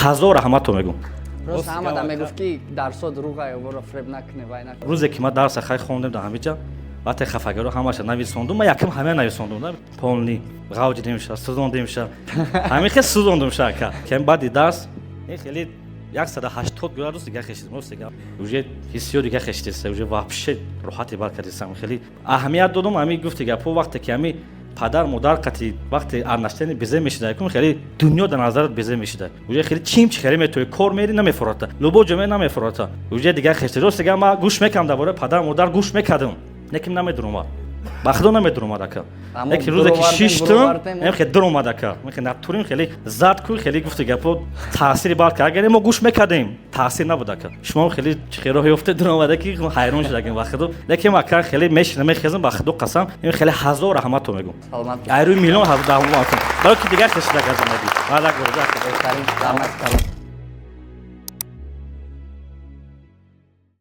Ҳазор раҳмато мегӯм. Рост, ҳамада мегуфт, ки дарсо дурӯға, ёворо фреб накуне, вай накуне. Рӯзе ки ман дарса хай хондем, дар ҳамиҷа вақте хафагаро ҳамаша нависондум, ман якам ҳама нависондум, полный ғавҷ демша, сӯзондемша, ҳамин хел сӯзондумша, ака. Ки баъди дарс ин хеле 180 градус дига хешидем. Рост дига, уже ҳиссиё дига хешидеса, уже вообще роҳати бар кардисам. Хеле аҳамият додум ҳамин гуфти гапо. Вақте ки ҳами падар модар қати вақте отношение безе мешида, кун хеле дунё дар назарат безе мешида. Уже хеле чим чи хеле метои кор мери, намефурата, любой ҷо мери, намефурата. Уже дига хешида. Рост дига, ма гӯш мекардам, дар бораи падар модар гӯш мекардам, лекин намедуромад, ба худо намедуромад, ака. Яке рӯзе ки шиштум, хеле дуромад, ака. Натурим хеле зад ку, хеле гуфти гапо таъсири бад кард. Агар мо гӯш мекардем, таъсир набуд, ака. Шумо хеле роҳ ёфте дуромада, ки ҳайрон шудагем, ба худо. Лекин ака, хеле мешинам, мехезам, ба худо қасам, ин хеле ҳазор раҳмато мегӯм, айрӯи миллион барои ки дигар хешидага зиндагӣ.